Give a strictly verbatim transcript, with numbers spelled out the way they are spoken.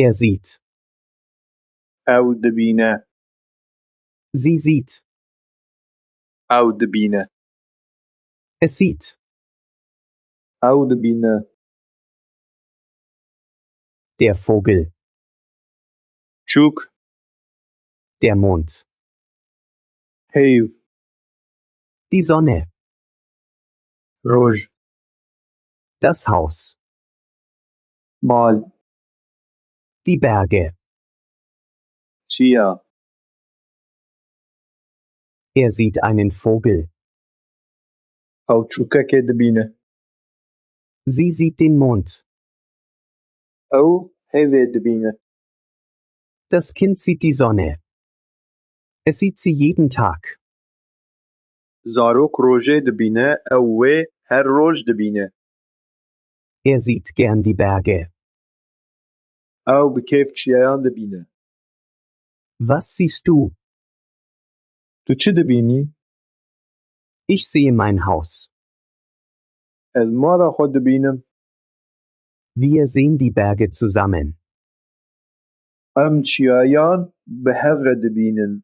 Er sieht. Ew dibîne. Sie sieht. Ew dibîne. Es sieht. Ew dibîne. Der Vogel. Çûk. Der Mond. Heyv. Die Sonne. Roj. Das Haus. Mal. Die Berge. Çiya. Er sieht einen Vogel. Ew çûkekê dibîne. Sie sieht den Mond. Ew heyvê dibîne. Das Kind sieht die Sonne. Es sieht sie jeden Tag. Zarok rojê dibîne, ew wê her roj dibîne. Er sieht gern die Berge. Ew bi kêf çiyayan dibîne. Was siehst du? Tu çi dibînî? Ich sehe mein Haus. Ez mala xwe dibînim. Wir sehen die Berge zusammen. Em çiyayan bi hev re dibînin.